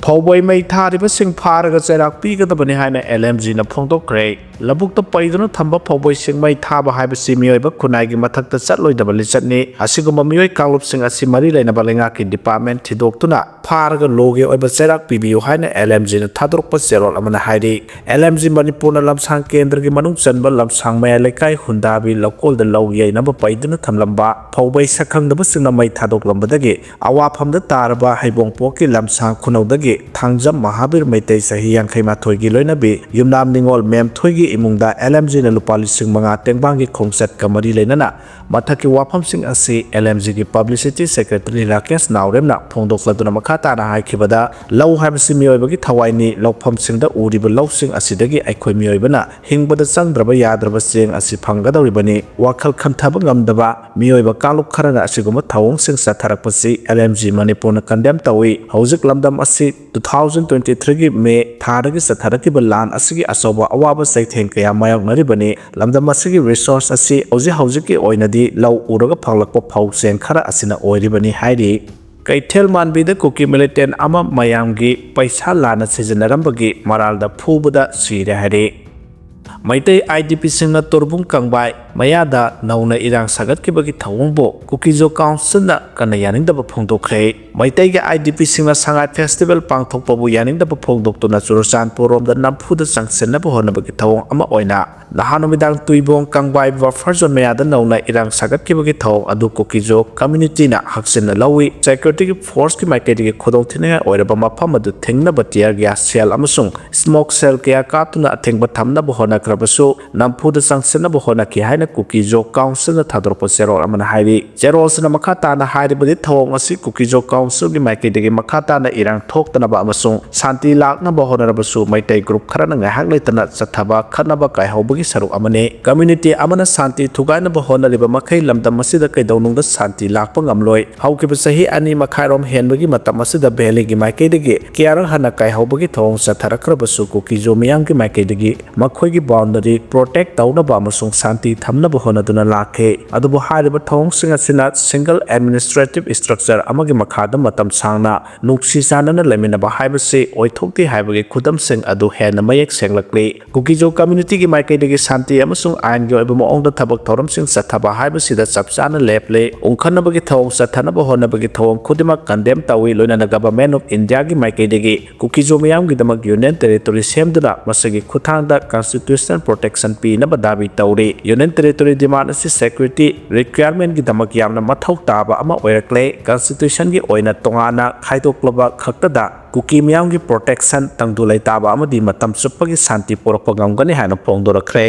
ꯐꯧꯕꯣꯏ ꯃꯩ ꯊꯥꯔꯤꯕꯁꯤꯡ ꯐꯥꯔꯒ ꯆꯩꯔꯥꯛ ꯄꯤꯒꯗꯕꯅꯤ ꯍꯥꯏꯅ ꯑꯦꯜ ꯑꯦꯝ ꯖꯤꯅ ꯐꯣꯡꯗꯣꯛꯈ꯭ꯔꯦ꯫ ꯂꯧꯕꯨꯛꯇ ꯄꯩꯗꯨꯅ ꯊꯝꯕ ꯐꯧꯕꯣꯏꯁꯤꯡ ꯃꯩ ꯊꯥꯕ ꯍꯥꯏꯕꯁꯤ ꯃꯤꯑꯣꯏꯕ ꯈꯨꯟꯅꯥꯏꯒꯤ ꯃꯊꯛꯇ ꯆꯠꯂꯣꯏꯗꯕ ꯂꯤꯆꯠꯅꯤ꯫ ꯑꯁꯤꯒꯨꯝꯕ ꯃꯤꯑꯣꯏ ꯀꯥꯡꯂꯨꯞꯁꯤꯡ ꯑꯁꯤ ꯃꯔꯤ ꯂꯩꯅꯕ ꯂꯩꯉꯥꯛꯀꯤ ꯗꯤꯄꯥꯔꯠꯃꯦꯟ ꯊꯤꯗꯣꯛꯇꯨꯅ ꯐꯥꯔꯒ ꯂꯣꯒꯤ ꯑꯣꯏꯕ ꯆꯩꯔꯥꯛ ꯄꯤꯕꯤꯌꯨ ꯍꯥꯏꯅ ꯑꯦꯜ ꯑꯦꯝ ꯖꯤꯅ ꯊꯥꯗꯣꯔꯛꯄ ꯆꯦꯔꯣꯜ ꯑꯃꯅ ꯍꯥꯏꯔꯤ꯫ ꯑꯦꯜ ꯑꯦꯝ ꯖꯤ ꯃꯅꯤꯄꯨꯔꯅ ꯂꯝꯁꯥꯡ ꯀꯦꯟꯗ꯭ꯔꯒꯤ ꯃꯅꯨꯡ ꯆꯟꯕ ꯂꯝꯁꯥꯡ ꯃꯌꯥꯏ ꯂꯩꯀꯥꯏ ꯍꯨꯟꯗꯥꯕꯤ ꯂꯧꯀꯣꯜꯗ ꯂꯧ ꯌꯩꯅꯕ ꯄꯩꯗꯨꯅ ꯊꯝꯂꯝꯕ ꯐꯧꯕꯩ ꯁꯛꯈꯪꯗꯕꯁꯤꯡꯅ ꯃꯩ ꯊꯥꯗꯣꯛꯂꯝꯕꯗꯒꯤ ꯑꯋꯥꯐꯝꯗ ꯇꯥꯔꯕ ꯍꯩꯕꯣꯡꯄꯣꯛꯀꯤ ꯂꯝꯁꯥꯡ ꯈꯨꯅꯧꯗꯒꯤ ꯊꯥꯡꯖꯝ ꯃꯍꯥꯕꯤꯔ ꯃꯩꯇꯩ ꯆꯍꯤ ꯌꯥꯡꯈꯩ ꯃꯥꯊꯣꯏꯒꯤ ꯂꯣꯏꯅꯕꯤ ꯌꯨꯝꯅꯥꯝ ꯅꯤꯉꯣꯜ ꯃꯦꯝꯊꯣꯏꯒꯤ ꯏꯃꯨꯡꯗ ꯑꯦꯜ ꯑꯦꯝ ꯖꯤꯅ ꯂꯨꯄꯥ ꯂꯤꯁꯤꯡ ꯃꯉꯥ ꯇꯦꯡꯕꯥꯡꯒꯤ ꯈꯣꯡꯆꯠꯀ ꯃꯔꯤ ꯂꯩꯅꯅ ꯃꯊꯛꯀꯤ ꯋꯥꯐꯝꯁꯤꯡ ꯑꯁꯤ ꯑꯦꯜ ꯑꯦꯝ ꯖꯤꯒꯤ ꯄꯕ꯭ꯂꯤꯁꯤꯇꯤ ꯁꯦꯀ꯭ꯔꯦꯇꯔꯤ ꯔꯥꯀꯦꯁ ꯅꯥꯎꯔꯦꯝꯅ ꯐꯣꯡꯗꯣꯛꯂꯗꯨꯅ ꯃꯈꯥ ꯇꯥꯅ ꯍꯥꯏꯈꯤꯕꯗ, ꯂꯧ ꯍꯥꯏꯕꯁꯤ ꯃꯤꯑꯣꯏꯕꯒꯤ ꯊꯋꯥꯏꯅꯤ꯫ ꯂꯧꯐꯝꯁꯤꯡꯗ ꯎꯔꯤꯕ ꯂꯧꯁꯤꯡ ꯑꯁꯤꯗꯒꯤ ꯑꯩꯈꯣꯏ ꯃꯤꯑꯣꯏꯕꯅ ꯍꯤꯡꯕꯗ ꯆꯪꯗ꯭ꯔꯕ ꯌꯥꯗ꯭ꯔꯕ ꯆꯦꯡ ꯑꯁꯤ ꯐꯪꯒꯗꯧꯔꯤꯕꯅꯤ꯫ ꯋꯥꯈꯜ ꯈꯟꯊꯕ ꯉꯝꯗꯕ ꯃꯤꯑꯣꯏꯕ ꯀꯥꯡꯂꯨꯞ ꯈꯔꯅ ꯑꯁꯤꯒꯨꯝꯕ ꯊꯧꯑꯣꯡꯁꯤꯡ ꯆꯠꯊꯔꯛꯄꯁꯤ ꯑꯦꯜ ꯑꯦꯝ ꯖꯤ ꯃꯅꯤꯄꯨꯔꯅ ꯀꯟꯗꯦꯝ ꯇꯧꯏ꯫ ꯍꯧꯖꯤꯛ ꯂꯝꯗꯝ ꯑꯁꯤ two thousand twenty threeꯒꯤ ꯃꯦ ꯊꯥꯗꯒꯤ ꯆꯠꯊꯔꯛꯈꯤꯕ ꯂꯥꯟ ꯑꯁꯤꯒꯤ ꯑꯆꯧꯕ ꯑꯋꯥꯕ ꯆꯩꯊꯦꯡ ꯀꯌꯥ ꯃꯥꯌꯣꯛꯅꯔꯤꯕꯅꯤ꯫ ꯂꯝꯗꯝ ꯑꯁꯤꯒꯤ ꯔꯤꯁꯣꯔꯁ ꯑꯁꯤ ꯍꯧꯖꯤꯛ ꯍꯧꯖꯤꯛꯀꯤ ꯑꯣꯏꯅꯗꯤ ꯂꯧ ꯎꯔꯒ ꯐꯪꯂꯛꯄ ꯐꯧ ꯆꯦꯡ ꯈꯔ ꯑꯁꯤꯅ ꯑꯣꯏꯔꯤꯕꯅꯤ ꯍꯥꯏꯔꯤ꯫ ꯀꯩꯊꯦꯜ ꯃꯥꯟꯕꯤꯗ ꯀꯨꯀꯤ ꯃꯤꯂꯤꯇꯦꯟ ꯑꯃ ꯃꯌꯥꯝꯒꯤ ꯄꯩꯁꯥ ꯂꯥꯟꯅ ꯁꯤꯖꯤꯟꯅꯔꯝꯕꯒꯤ ꯃꯔꯥꯜꯗ ꯐꯨꯕꯗ ꯁꯤꯔꯦ ꯍꯥꯏꯔꯤ꯫ ꯃꯩꯇꯩ ꯑꯥꯏ ꯗꯤ ꯄꯤꯁꯤꯡꯅ ꯇꯣꯔꯕꯨꯡ ꯀꯪꯕꯥꯏ ꯃꯌꯥꯗ ꯅꯧꯅ ꯏꯔꯥꯡ ꯁꯥꯒꯠꯈꯤꯕꯒꯤ ꯊꯧꯑꯣꯡꯕꯨ ꯀꯨꯀꯤꯖꯣ ꯀꯥꯎꯟꯁꯤꯜꯅ ꯀꯟꯅ ꯌꯥꯅꯤꯡꯗꯕ ꯐꯣꯡꯗꯣꯛꯈ꯭ꯔꯦ꯫ ꯃꯩꯇꯩꯒꯤ ꯑꯥꯏ ꯗꯤ ꯄꯤꯁꯤꯡꯅ ꯁꯉꯥꯏ ꯐꯦꯁꯇꯤꯚꯦꯜ ꯄꯥꯡꯊꯣꯛꯄꯕꯨ ꯌꯥꯅꯤꯡꯗꯕ ꯐꯣꯡꯗꯣꯛꯇꯨꯅ ꯆꯨꯔꯆꯥꯟꯄꯨꯔ ꯔꯣꯝꯗ ꯅꯝꯐꯨꯗ ꯆꯪꯁꯤꯟꯅꯕ ꯍꯣꯠꯅꯕꯒꯤ ꯊꯧꯑꯣꯡ ꯑꯃ ꯑꯣꯏꯅ ꯅꯍꯥꯟ ꯅꯨꯃꯤꯗꯥꯡ ꯇꯨꯏꯕꯣꯡ ꯀꯪꯕꯥꯏ ꯕꯐꯔ ꯖꯣꯟ ꯃꯌꯥꯗ ꯅꯧꯅ ꯏꯔꯥꯡ ꯁꯥꯒꯠꯈꯤꯕꯒꯤ ꯊꯧꯑꯣꯡ ꯑꯗꯨ ꯀꯨꯀꯤꯖꯣ ꯀꯝꯃ꯭ꯌꯨꯅꯤꯇꯤꯅ ꯍꯛꯆꯤꯟꯅ ꯂꯧꯏ꯫ ꯁꯦꯀ꯭ꯌꯨꯔꯤꯇꯤꯒꯤ ꯐꯣꯔꯁꯀꯤ ꯃꯥꯏꯀꯩꯗꯒꯤ ꯈꯨꯗꯣꯡꯊꯤꯅꯤꯡꯉꯥꯏ ꯑꯣꯏꯔꯕ ꯃꯐꯝ ꯑꯗꯨ ꯊꯤꯡꯅꯕ tear gas shell ꯑꯃꯁꯨꯡ smoke shell ꯀꯌꯥ ꯀꯥꯞꯇꯨꯅ ꯑꯊꯤꯡꯕ ꯊꯝꯅꯕ ꯍꯣꯠꯅꯈ꯭ꯔꯕꯁꯨ, ꯅꯝꯐꯨꯗ ꯆꯪꯁꯤꯟꯅꯕ ꯍꯣꯠꯅꯈꯤ ꯍꯥꯏꯅ ꯀꯨꯀꯤꯖꯣ ꯀꯥꯎꯟꯁꯤꯜꯅ ꯊꯥꯗꯣꯔꯛꯄ ꯆꯦꯔꯣꯜ ꯑꯃꯅ ꯍꯥꯏꯔꯤ꯫ ꯆꯦꯔꯣꯜꯁꯤꯅ ꯃꯈꯥ ꯇꯥꯅ ꯍꯥꯏꯔꯤꯕꯗꯤ, ꯊꯧꯑꯣꯡ ꯑꯁꯤ ꯀꯨꯀꯤꯖꯣ ꯀꯥꯎꯟꯁꯤꯜꯒꯤ ꯃꯥꯏꯀꯩꯗꯒꯤ ꯃꯈꯥ ꯇꯥꯅ ꯏꯔꯥꯡ ꯊꯣꯛꯇꯅꯕ ꯑꯃꯁꯨꯡ ꯁꯥꯟꯇꯤ ꯂꯥꯛꯅꯕ ꯍꯣꯠꯅꯔꯕꯁꯨ, ꯃꯩꯇꯩ ꯒ꯭ꯔꯨꯞ ꯈꯔꯅ ꯉꯥꯏꯍꯥꯛ ꯂꯩꯇꯅ ꯆꯠꯊꯕ ꯈꯠꯅꯕ ꯀꯥꯏꯍꯧꯕꯒꯤ ꯁꯔꯨꯛ ꯑꯃꯅꯤ꯫ ꯀꯝꯃ꯭ꯌꯨꯅꯤꯇꯤ ꯑꯃꯅ ꯁꯥꯟꯇꯤ ꯊꯨꯒꯥꯏꯅꯕ ꯍꯣꯠꯅꯔꯤꯕ ꯃꯈꯩ ꯂꯝꯗꯝ ꯑꯁꯤꯗ ꯀꯩꯗꯧꯅꯨꯡꯗ ꯁꯥꯟꯇꯤ ꯂꯥꯛꯄ ꯉꯝꯂꯣꯏ꯫ ꯍꯧꯈꯤꯕ ꯆꯍꯤ ꯑꯅꯤ ꯃꯈꯥꯏꯔꯣꯝ ꯍꯦꯟꯕꯒꯤ ꯃꯇꯝ ꯑꯁꯤꯗ ꯚꯦꯂꯤꯒꯤ ꯃꯥꯏꯀꯩꯗꯒꯤ ꯀꯌꯥꯔꯛ ꯍꯟꯅ ꯀꯥꯏꯍꯧꯕꯒꯤ ꯊꯧꯑꯣꯡ ꯆꯠꯊꯔꯛꯈ꯭ꯔꯕꯁꯨ, ꯀꯨꯀꯤꯖꯣ ꯃꯤꯌꯥꯝꯒꯤ ꯃꯥꯏꯀꯩꯗꯒꯤ ꯃꯈꯣꯏꯒꯤ boundary protect ꯇꯧꯅꯕ ꯑꯃꯁꯨꯡ ꯁꯥꯟꯇꯤ ꯊꯝꯅꯕ ꯍꯣꯠꯅꯗꯨꯅ ꯂꯥꯛꯈꯤ꯫ ꯑꯗꯨꯕꯨ ꯍꯥꯏꯔꯤꯕ ꯊꯧꯑꯣꯡꯁꯤꯡ ꯑꯁꯤꯅ single administrative structure ꯑꯃꯒꯤ ꯃꯈꯥꯗ ꯃꯇꯝ ꯁꯥꯡꯅ ꯅꯨꯡꯁꯤ ꯆꯥꯟꯅꯅ ꯂꯩꯃꯤꯟꯅꯕ ꯍꯥꯏꯕꯁꯤ ꯑꯣꯏꯊꯣꯛꯇꯦ ꯍꯥꯏꯕꯒꯤ ꯈꯨꯗꯝꯁꯤꯡ ꯑꯗꯨ ꯍꯦꯟꯅ ꯃꯌꯦꯛ ꯁꯦꯡꯂꯛꯂꯤ꯫ ꯀꯨꯀꯤꯖꯣ ꯀꯝꯃ꯭ꯌꯨꯅꯤꯇꯤꯒꯤ ꯃꯥꯏꯀꯩꯗꯒꯤ ꯁꯥꯟꯇꯤ ꯑꯃꯁꯨꯡ ꯑꯥꯏꯟꯒꯤ ꯑꯣꯏꯕ ꯃꯑꯣꯡꯗ ꯊꯕꯛ ꯊꯧꯔꯝꯁꯤꯡ ꯆꯠꯊꯕ ꯍꯥꯏꯕꯁꯤꯗ ꯆꯞ ꯆꯥꯅ ꯂꯦꯞꯂꯦ꯫ ꯎꯪꯈꯠꯅꯕꯒꯤ ꯊꯧꯑꯣꯡ ꯆꯠꯊꯅꯕ ꯍꯣꯠꯅꯕꯒꯤ ꯊꯧꯑꯣꯡ ꯈꯨꯗꯤꯡꯃꯛ condemn ꯇꯧꯏ, ꯂꯣꯏꯅꯅ Government of Indiaꯒꯤ ꯃꯥꯏꯀꯩꯗꯒꯤ ꯀꯨꯀꯤꯖꯣ ꯃꯤꯌꯥꯝꯒꯤꯗꯃꯛ union territory ꯁꯦꯝꯗꯨꯅ ꯃꯁꯤꯒꯤ ꯈꯨꯠꯊꯥꯡꯗ constitutional protection ꯄꯤꯅꯕ ꯗꯥꯕꯤ ꯇꯧꯔꯤ꯫ Union Territory demand ꯑꯁꯤ security requirement ꯒꯤꯗꯃꯛ ꯌꯥꯝꯅ ꯃꯊꯧ ꯇꯥꯕ ꯑꯃ ꯑꯣꯏꯔꯛꯂꯦ꯫ Constitution ꯒꯤ ꯑꯣꯏꯅ ꯇꯣꯉꯥꯟꯅ ꯈꯥꯏꯗꯣꯛꯂꯕ ꯈꯛꯇꯗ ꯀꯨꯀꯤ ꯃꯤꯌꯥꯝꯒꯤ protection ꯇꯪꯗꯨ ꯂꯩꯇꯥꯕ ꯑꯃꯗꯤ ꯃꯇꯝ ꯆꯨꯞꯄꯒꯤ ꯁꯥꯟꯇꯤ ꯄꯨꯔꯛꯄ ꯉꯝꯒꯅꯤ ꯍꯥꯏꯅ ꯐꯣꯡꯗꯣꯔꯛꯈ꯭ꯔꯦ꯫